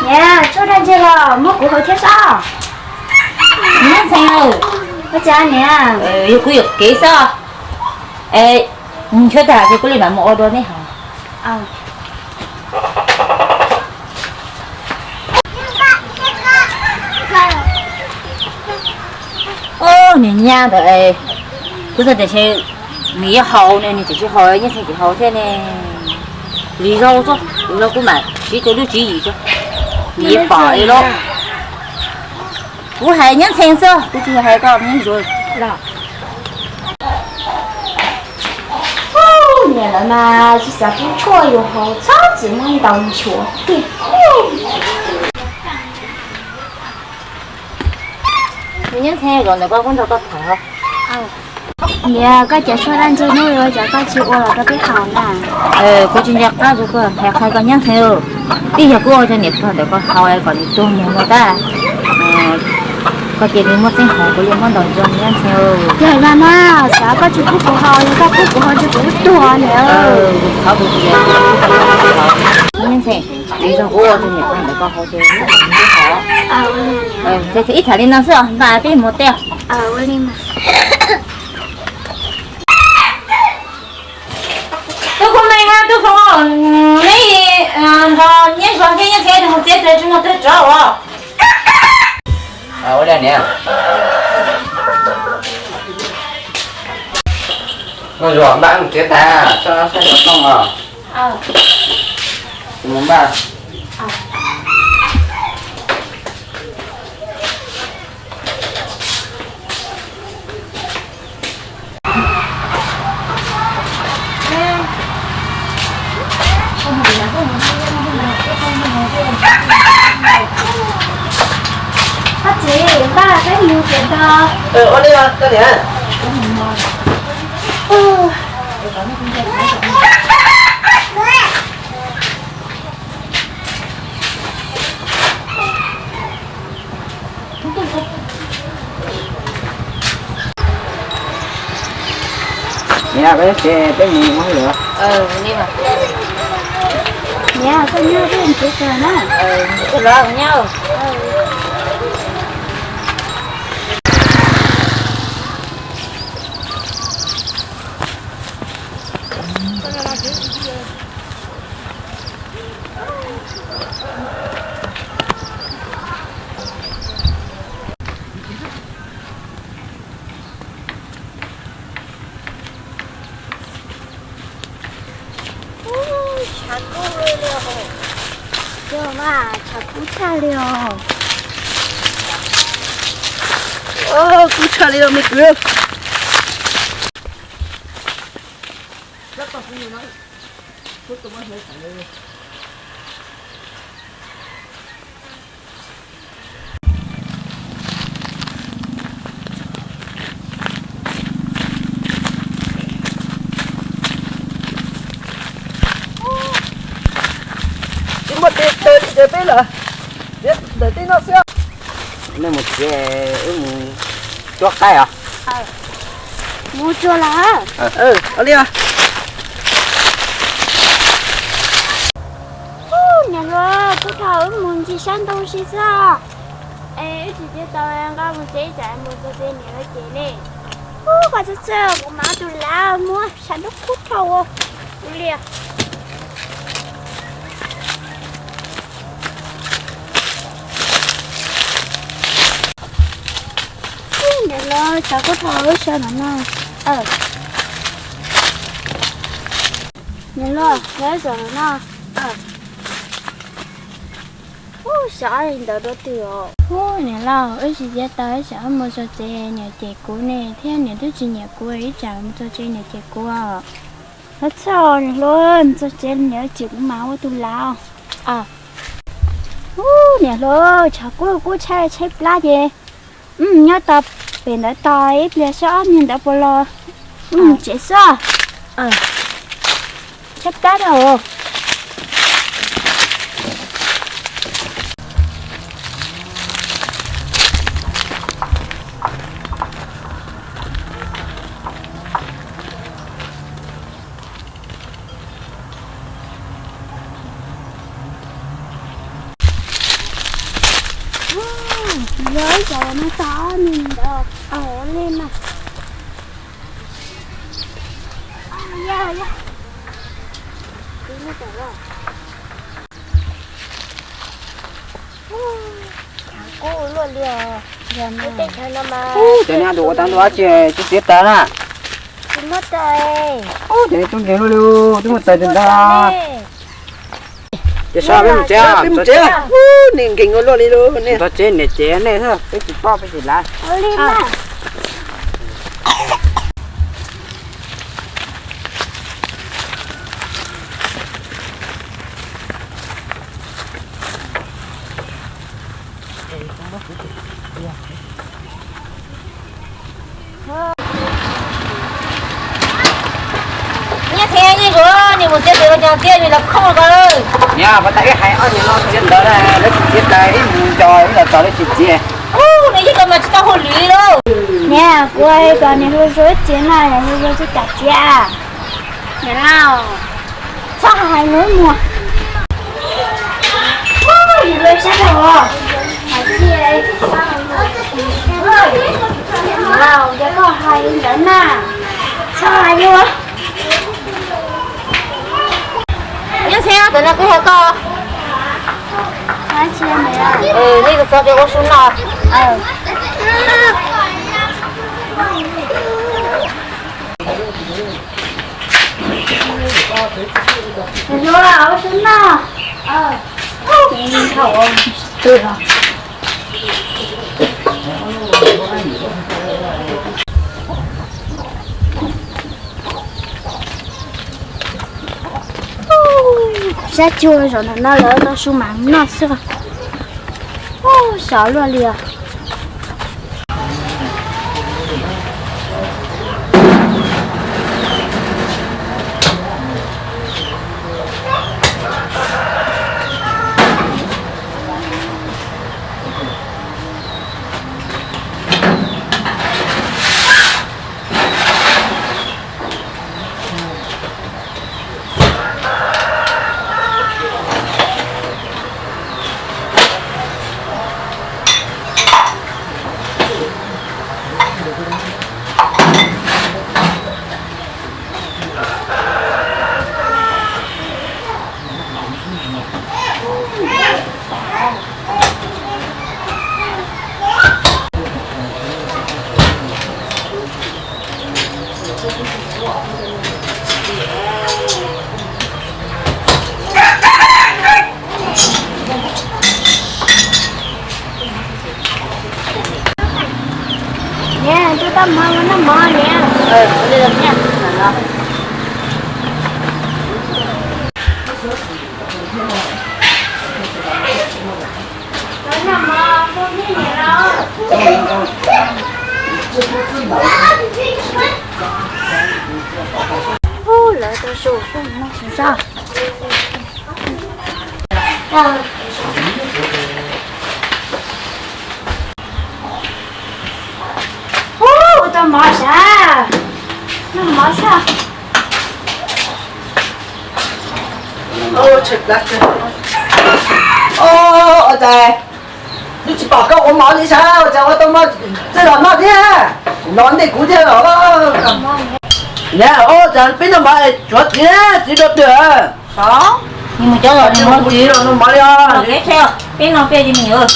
Niam, tshuaj daj ntseg los muab kuv haus thiab sob. Nyob Ntxhee, ua cas niam? Yog kuv yuam kev xwb. Es ntshuab tag ces kuv li mam mus ua dua neb haus. Niag nyab ntawd, kuv xav tias nws yuav haus ne, nws tseem tsis haus, Nyob Ntxhee tsis haus thiab ne. Lis zoo tso, lis zoo kuv mam siv tus lub tswv yim tso, nws yuav pom li lauj. Kuv hais Nyob Ntxhee xwb, kuv tsis hais koj Nyob Zuag. Niam lawv mas tsis xav pub tshuaj yus haus, txhob txwm muab ntaus nchuav tiag. Nyob Ntxhee, zaum ntawd koj kuj nrog koj tham. Niam, koj cov tshuaj daj ntseg hnub ua cas koj tsis ua los rau peb haus na? Kuv tsis ntsia qab rau koj, hais qhia koj Nyob Ntxhee, twb yog kuv ua rau niam pog ntawm koj haus es kom nws tuag mus no tab. Koj cia li muab xeeb haus, kuv yuav muab ntaus nchuav Nyob Ntxhee. Yog mas mas, xav koj tsis pub kuv haus, yog koj pub kuv haus ces kuv tuag niam. Nyob Ntxhee, ib zaug kuv ua rau niam pog ntawm koj haus ces ib tham li no xwb os, npaj peb mus teb. Tub Kub Meej, Tub Foob, neb nrog Nyob Zuag thiab Nyob Ntxhee mus txiav rawg tsis muaj twg rov os. Ua li niam. Nyob Zuag, npaj mus txiav tag, sab sab cov tooj os. Kuv mus npaj. Koj txiv, npaj peb mus tsev tag. Ua li os koj niam. Niam, peb ces peb mus ua hauj lwm. Niam, koj nyob peb mus tsev tag na. Los nyob. Tshav kub li os. Yog mas, tshav kub tshaj li os. Kub tshaj li os me kwv. Tsis muaj tes taw li ces peb los txiav ntawm teb no xwb. Nej mus txiav, wb mus cuab qaib os. Mus tsuag los. Ua li os. Niam hluas, kuv thov wb mus ncig sab ntoo si xwb. Es wb tsis txiav tau nqa mus tsev, tsam mus txog tsev niam lawv cem ne. Ub, koj txhob txhawj, kuv mam tus lav muab, tshav ntuj kub dhau ua. Ua li. Niam hluas, tshav kub dhau, wb sawv ntawm no. Niam hluas, wb sawv ntawm no. Ub, xyov li ntawd dua twg os. Ub, niam laus, wb tsis txiav tau, wb xyov wb mus txog tsev niam cem kuv ne, thiab niam twb tsis nyiam kuv, ib tsam mus txog tsev niam cem kuv. Txhob txhawj niam hluas, mus txog tsev niam cem kuv mas ua tus lav. Ub, niam hluas, tshav kub kub tshaib tshaib plab ces wb nyob tau pem ntawd tos ib pliag saib ob niag ntawd puas los, wb mus tsev xwb. Tshaib plab na os. Yog ib cov no tau ntawd li na. Cov no tus ua tau ntua tsis txiav taws na. Cov no coob nkeeg luaj li, twb muaj taws ntag. Ces sawv peb mus tsev, peb mus tsev. Niam nkeeg ua luaj li lauj, ntxhov tsev niam ces nej xwb, peb tsis paub peb tsis lav. Nyob txhia yeej yuav nws mus txiav tes los cog txiav nws los khooj ko. Niam, puas tas ib hais ob niag no txiav ntawd na, lawv tsis txiav tas ib mus cog ib los txog lawv tsis txiav. Ub, nws yeej ko mas tsis tau hauj lwm li lauj. Niam, kuv hais kom niam hu Zuag txiav no, niam hu Zuag tsis kam txiav. Niam lauj, txhob hais lus muag. Ub, yus lub sab dhau os. Hais tsis, niam lauj, yog koj hais li ntawd na, txhob hais yuav. Nyob txhia, tam no kuv hais koj. Nej txhob ua su noj. Ua su noj. Sab tsuag zaum no lawv tau su mam noj xwb. Ub, sov luaj li os. Niam, tus tau mov ua noj mov niam. Ub, lawv tau su, noj su sab. Ub, ua tau mov sab, noj mov sab. Ua cas twb tsis pom koj ua mov li sab, ua cas ua tau mov txawj los noj thiab, los ntej kuv thiab los. Niam, ua cas peb noj mov tsuav txiv, txiv rau twg? Nws mus cov los nws mus txiv los noj mov li os. Peb noj peb tsis me nyuam.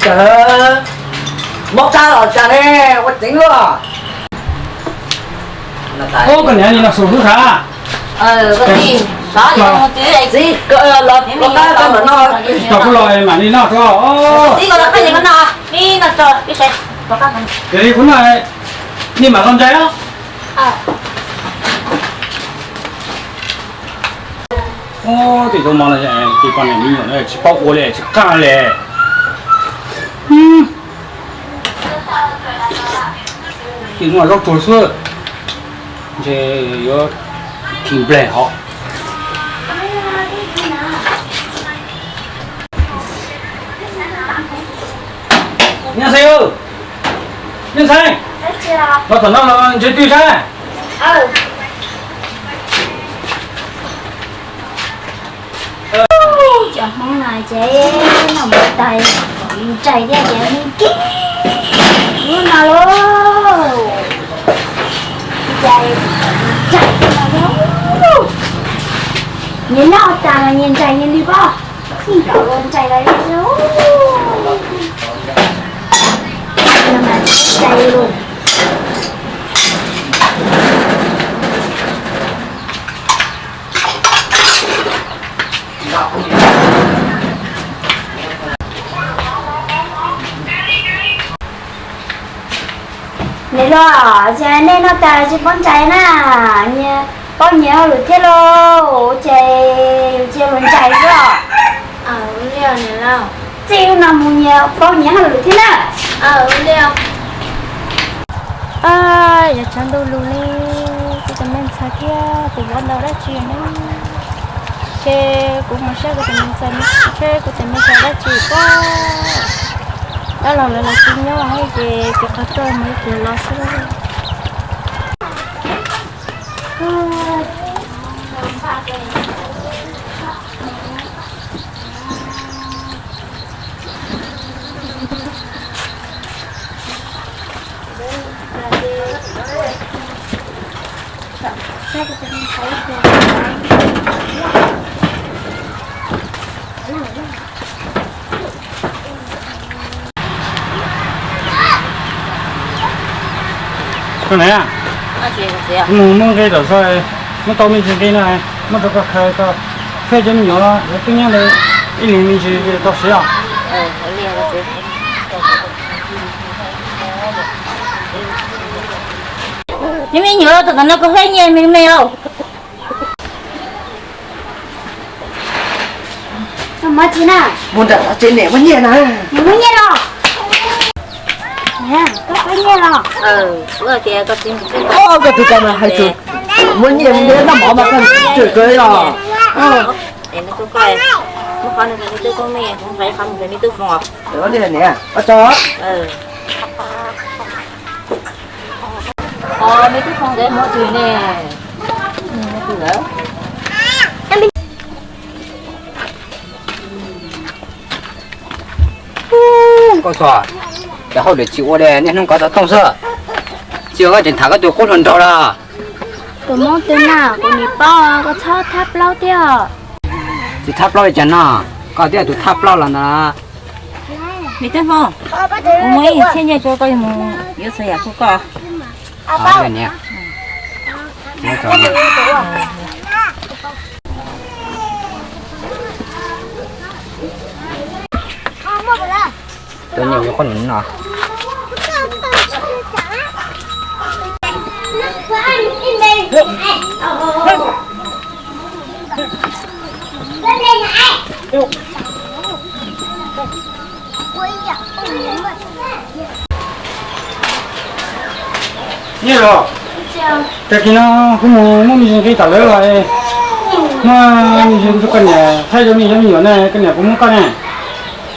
Cas mob tag los cas ne, ua tseev luaj. Ub, koj niam li no su hlub sav. Txiv, los qab koj mam noj. Tsis tau kuv los mam li noj tso. Yog li kuv noj, nej mam los ntsais os. Ub, tej zaub mov no ces poj niam me nyuam tsis paub ua li tsis qab li. Ces noj zaub tsuag xwb, ntshe yuav khi npleg hov. Nyob Xeeb, Nyob Xeeb, los tom no los ntshe twg saib. Ces noj mov tas ntsais thiab ces mus kib lub no lauj. Ces ntsais no lauj. Nyias noj tas mas nyias ntsais nyias li pob. Yeej kom ua ntsais los li. Ntsais lus. Niam hluas, nej noj tas tsis paub ntsais na, paub nyias hauj lwm thiab lauj, ces yus cia luag ntsais xwb. Txij hnub no mus nyias paub nyias hauj lwm thiab na. Yuav tshav ntuj lug li, kuv tus me ntxhais thiab tus vauv ntawd dab tsi ne? Ces kuv mus saib kuv tus me ntxhais, saib kuv tus me ntxhais dab tsi pob. Dab laug lawv los tsis nyob ces tus qhov rooj mus ib pliag los xwb. Koj niam, kuv mus muab nqi tom txog, muab tau me ntsis nqi no, muab rau koj khaws koj faib cov me nyuam los yuav tub nyab ntawd ib leeg me ntsis tau siv os. Cov me nyuam los tom no koj faib nyiaj me me os. Mus nram tsev niam muab nyiaj na. Muab nyiaj los. Koj faib nyiaj los. Koj tus koj mas hais txog muab nyiaj noj mov mas koj tswm kawg os. Me tub Foob ntawd muab twg ne? Koj txog, cov hauj lwm tsis ua li, niaj hnub kov xov tooj xwb. Tsis ua koj tseem tham koj tus qub hluas nraug los. Tus Hmoob twg na, kuv nim paub, koj txhob thab plaub thiab. Tsis thab plaub li cas no, koj twb yog tus thab plaub los ntag. Me tub Foob, kuv muab ib txhiab nyiaj rau koj, yuav mus yuav txhua yam rau koj. Cov nyiaj yuav qhob num no. Nyiaj los, tag kis no kuv mus muab me ntsis nqi tom lawv los, muab me ntsis rau koj niam thaij rau me cov me nyuam ne, koj niam puas muab koj ne?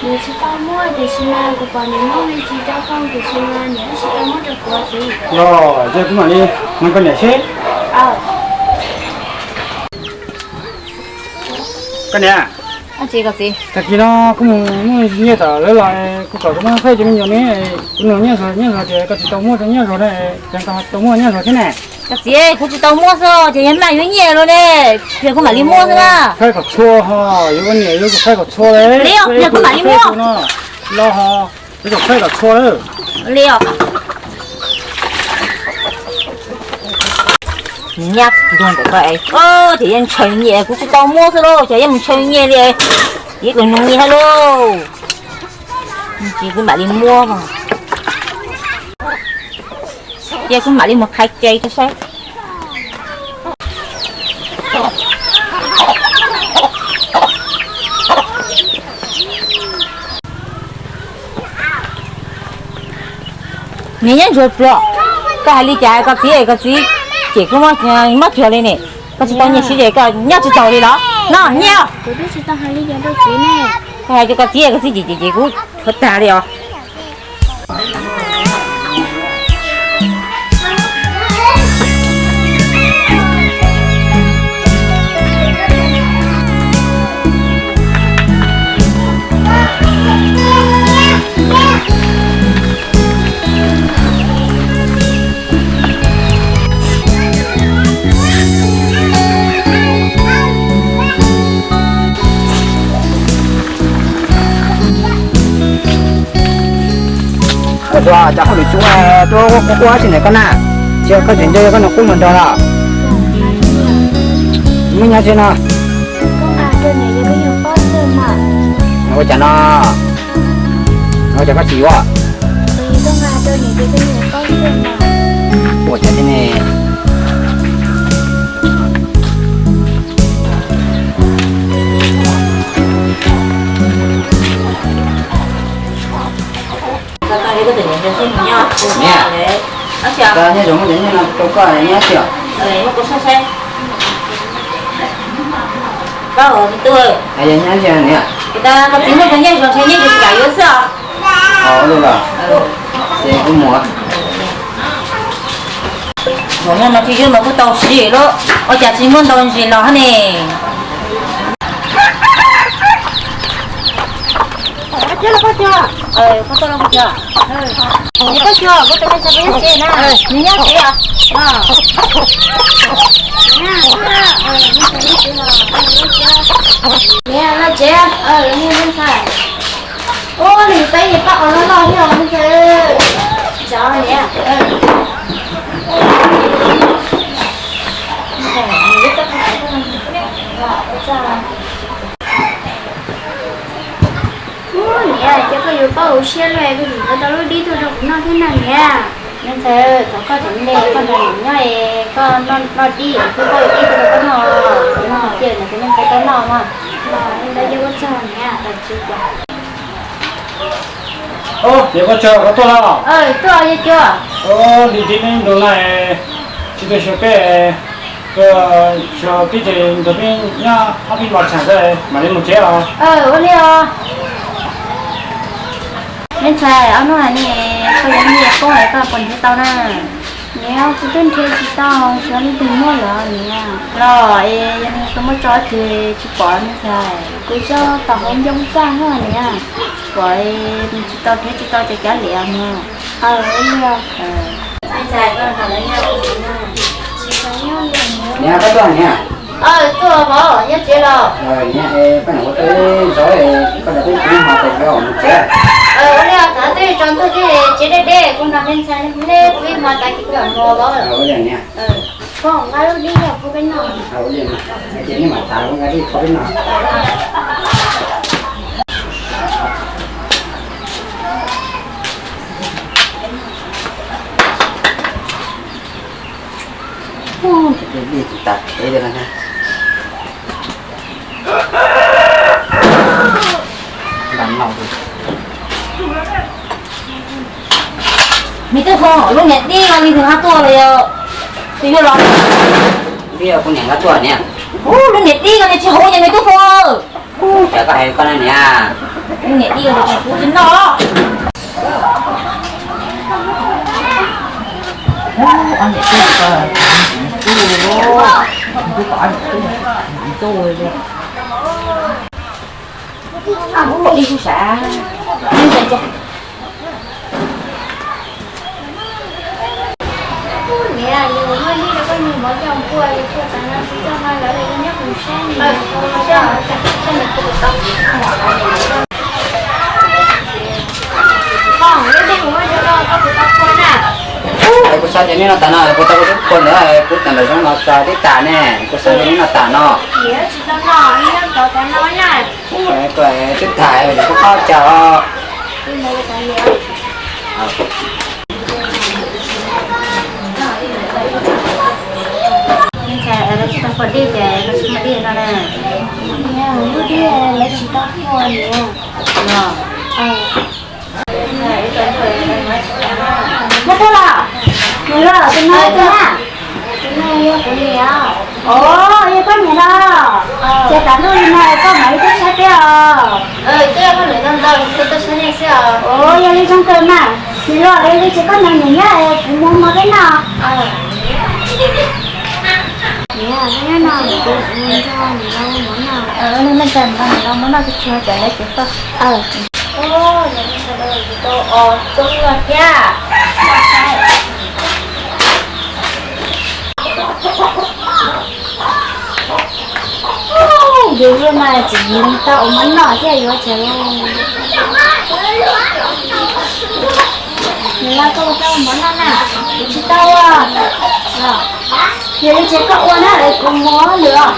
Niam tsis tau muab, tiam sis mas kuv pom niam muab me ntsis rau koj, tiam sis mas niam tsis tau muab rau kuv txiv. Los ces kuv mam li hais koj niam seb. Koj niam, tag kis no kuv mus muab nyiaj tom lawv los, kuv kom koj muab faib cov me nyuam ne, kuv nug nyiaj Zuag, nyiaj Zuag tias koj tsis tau muab rau nyiaj Zuag ne, ces koj tau muab nyiaj Zuag thiab ne. Koj txiv, kuv tsis tau muab xwb, ces yog maj yuav nyiaj los ne, ces kuv mam li muab xwb na. Faib kom txhua ho, yuav ua niam yuav faib kom txhua li. Li os, yog kuv mam li muab. Los ho, yuav kom faib kom txhua lawm. Li os. Nyab ntuag ntawm koj es, ces yeej ntshaw nyiaj, kuv tsis tau muab xwb lauj, ces yeej mus ntshaw nyiaj li. Ib tus nug nyiaj thiab lauj. Ces kuv mam li muab. Ces kuv mam li mus qhais cai rau saib. Niam nyob ntsuag pluag, koj hais li cas koj txiv, koj txiv ces kuv muab cuag li ne. Koj tsis tau nyiaj siv ces koj nyob tsis taus li los? No nyiaj. Kuv twb tsis tau hais li cas rau txiv ne. Koj hais rau koj txiv, koj txiv ces ces ces kuv qhuav tag li os. Cov hauj lwm tshua tuaj quaj quaj tsi ntawm koj na, tsis yog koj tseem nco koj niam qub hluas nraug los? Muaj nyob tsi no? Ua cas no? Ua cas koj tsis yuav? Ua cas thiab ne? Niam, koj nyob zoo, muaj cov nyiaj no rau koj nyob tsi os? Koj, niam, kuv tas koj txiv muaj cov nyiaj zoo ntshe nyiaj tsis kam yuav xwb os. Ua li los, ces kuv mus. Zaum no mas tsis yuav mas kuj tau siv lawm, ua cas tsis muaj ntau ntsis los hab ne. Niam, los tsev, niam ntxhais. Ua li peb niag paj os loj loj thiab os ntxhais. Tsav niam. Ua niam, ces koj yuav paub hauv siab luaj, koj tseem yuav tau lub dib tuaj rau kuv noj thiab na niam. Me ntxhais, thaum koj tseem me koj nrog niam nyob es koj noj dib, kuv twb pab yuav dib tuaj rau koj noj, kuv noj hauv tiaj no kuv me ntxhais koj noj mas. Li ntawd ces ua tsaug niam. Yawg Paj Tsawg, koj tuaj los? Tuaj, yawg Cuab. Li dib neb nrau na, tsis tuaj xyuas peb, tuaj xyuas peb ces nrog peb nyob ob peb hmo tsheej xwb mam li mus tsev os. Ua li os. Me ntxhais, ob hnub hais ne, koj yuav nyiaj koob es koj puas nrhiav tau na? Niam, kuv twb nrhiav tsis tau, xyov leej twg muab lawm niam. Los es yog leej twg muab tso ces tsis pom me ntxhais. Kuv tso tom hauv ncoo txaj no niam. Tsis pom, tsis tau, nrhiav tsis tau ces kav liam mog. Niam, koj tuaj niam. Tuaj hov, nyob tsev los? Niam, koj niam ua tau zov, koj niam twb pib hmo tas, koj mus tsev. Ua li os, thaum twb tsaus ntuj thiab, tsev deb deb, kuv nrog me ntxhais neb pib hmo tas ces kuv mam mus los. Ua li niam. Koj nqa lub dib los kho peb noj. Ua li, ces neb mam tas, kuv nqa dib kho peb noj. Tus dib tus tas khev li na. Me Tub Foob, lub niam dib no leej twg nqa tuaj los yog tus yuav los? Dib kuv niam nqa tuaj niam. Lub niam dib no nws tsis haum ces me Tub Foob. Cas koj hais koj na niam? Lub niam dib no tsis, kuv tsis noj. Kuv xa cov niag no tas no, kuv tau kuv tus kua ntawd, kuv tawm nram zoov no txog tib tas ne, kuv xa cov niag no tas no. Twb tas, kuv qab cas. Lawv tsis tau pom dib ces lawv tsis muaj dib no na. Lub dib lawv tsis tau pom niam. Muaj tuaj los? Nws los tus no tuaj na. Tus no yog kuv niam. Os, yog koj niam los? Ces tas ntuj li no koj mam li tuaj saib peb os. Twb yog koj niam ntau ntau, kuv tuaj saib nej xwb os. Os, yog li zoo kawg mas. Nws los lawm li ces koj nrog niam nyob es kuv mus hmo peb noj. Niam, nyob no kuv nrog niam los ua mov noj. Niam, nrog niam los ua mov noj tsuag tsuag tsam lawv tsis tau. Os, niam, niam, niam, tau os, coob los thiab. Yus lub no tseem tau ua mov noj thiab yuav tsum. Nws los koj ua koj mov noj na, kuv tsis tau ua. Yog li ces koj ua na, kuv mus lwm os.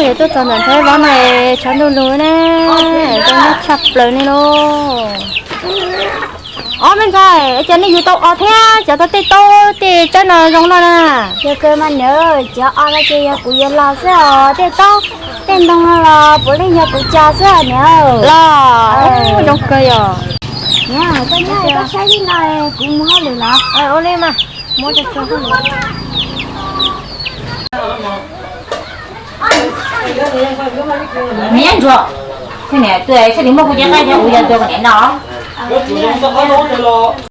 Yog tuaj txog ntawm ntxhab vab no, tshav ntuj lug na, zoo nyob tshaj plaws li lauj. Ob me ntxhais, cas nej yug tau os thiab cov tej taub tej tsawb no zoo no na? Yog kawg mas nws, cov os no ces yog kuv yuav los xwb os, tej taub tej ntoo no los puav leej yog kuv cog xwb os niam. Los, zoo kawg yog. Niam, koj nyob koj saib li no, kuv mus hauj lwm los. Ua li mas, muab tso tso hauj lwm. Niam ntsuag, niam tuaj saib li muaj kuv cov qaib thiab kuv yog tuaj kom niam noj.